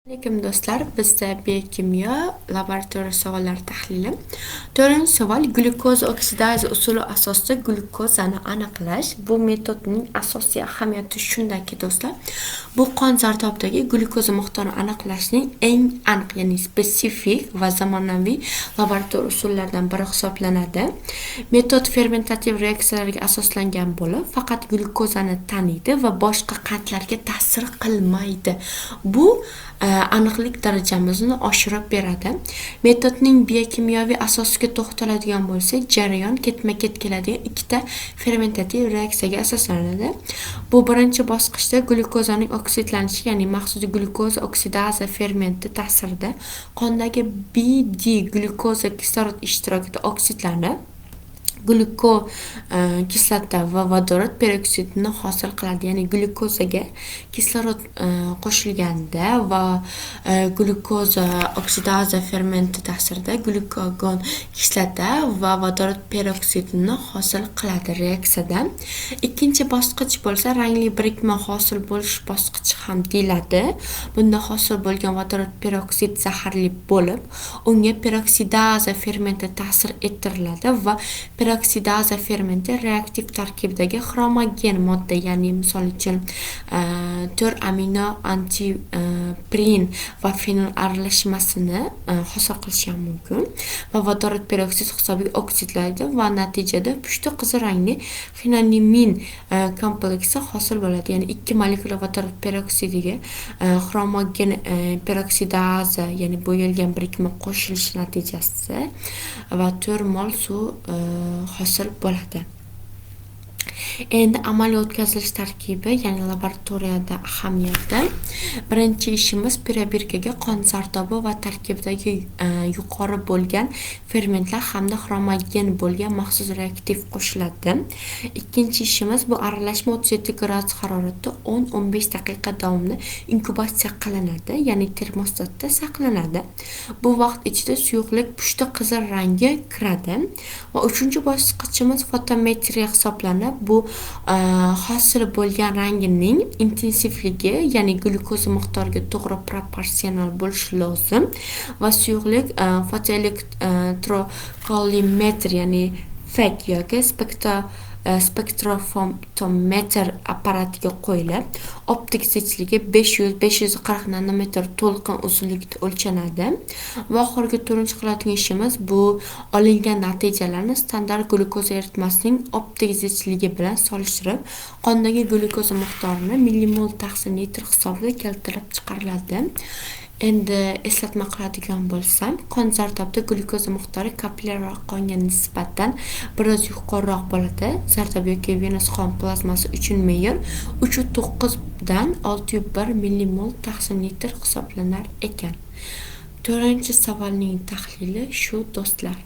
Alaykum, do'stlar, bizda biokimyo laboratoriya savollari tahlili. To'rtinchi savol: glyukoza oksidaza usuli asosida glyukozani aniqlash. Bu metodning asosiy ahamiyati shundaki, do'stlar, bu qon zardobidagi glyukoza miqdorini aniqlashning eng aniq, ya'ni spesifik va zamonaviy laboratoriya usullaridan biri hisoblanadi. Metod fermentativ reaksiyalarga asoslangan bo'lib, faqat glyukozani taniydi va boshqa qandlarga ta'sir qilmaydi. Bu aniqlik darajamizni oshirib beradi. Metodning biokimyoviy asosiga to'xtaladigan bo'lsak, jarayon ketma-ket keladigan ikkita fermentativ reaksiyaga asoslanadi. Bu birinchi bosqichda glyukozaning oksidlanishi, ya'ni maxsus glyukoza oksidaza fermenti ta'sirida qondagi BD glyukoza kislorod ishtirokida oksidlanib, glyuko kislota va vodorod peroksidini hosil qiladi. Ya'ni glyukozaga kislorod qo'shilganda va glyukoza oksidaza fermenti ta'sirida glyukagon kislota va vodorod peroksidini hosil qiladi reaksiyada. Ikkinchi bosqich bo'lsa rangli birikma hosil bo'lish bosqichi ham deyiladi. Bunda hosil bo'lgan vodorod peroksid zaharli bo'lib, unga peroksidaza fermenti ta'sir ettiriladi va peroksidaza fermenti reaktiv tarkibidagi xromogen modda, ya'ni misol uchun 4 amino antiprin va fenol aralashmasini hosil qilishi ham mumkin va vodorod peroksid hisobiga oksidlaydi va natijada pushti qizil rangli xinonimin kompleksi hosil bo'ladi. Ya'ni ikki molekula vodorod peroksidiga xromogen peroksidaza, ya'ni bo'yalgan birikma qo'shilishi natijasida va 4 mol suv hosil bo'ladi. Endi amaliy o'tkazilish tarkibi, ya'ni laboratoriyada ahamiyati. Birinchi ishimiz: probirkaga qon zardobi va tarkibidagi yuqori bo'lgan fermentlar hamda xromogen bo'lgan maxsus reaktiv qo'shiladi. Ikkinchi ishimiz: bu aralashma 37 gradus haroratda 10-15 daqiqa davomida inkubatsiya qilinadi, ya'ni termostatda saqlanadi. Bu vaqt ichida suyuqlik pushti qizil rangga kiradi. Va uchinchi bosqichimiz fotometriya hisoblanib, bu hosil bo'lgan rangining intensivligi, ya'ni glyukoza miqdoriga to'g'ri proporsional bo'lishi lozim va suyuqlik fotoelektrokolimetr, ya'ni FEK yoki spektrofotometr apparatiga qo'yilib, optik zichligi 500-540 nanometr to'lqin uzunligida o'lchanadi. Va oxirgi to'rtinchi qiladigan ishimiz: bu olingan natijalarni standart glyukoza eritmasining optik zichligi bilan solishtirib, qondagi glyukoza miqdorini millimol taqsim litr hisobida keltirib chiqariladi. Endi eslatma qiladigan bo'lsam, qon zardobida glyukoza miqdori kapillyar qonga nisbatan biroz yuqoriroq bo'ladi. Zardob yoki venous qon plazmasi uchun me'yor 3,9 dan 6,1 millimol taqsim litr hisoblanar ekan. To'rtinchi savolning tahlili shu, do'stlar.